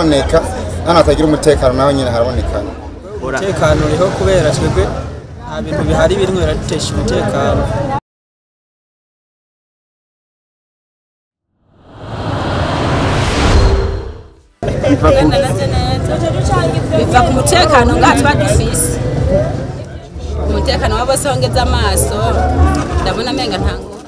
haraboneka, hano hatagira umutekano naho nyine haraboneka. Umutekano uriho kubera twebwe nta bintu bihari birimwo biradutesha umutekano. Biva ku mutekano ngaha tuba dufise umutekano wa bose wongeze amaso, ndabona amenga nta ngorane.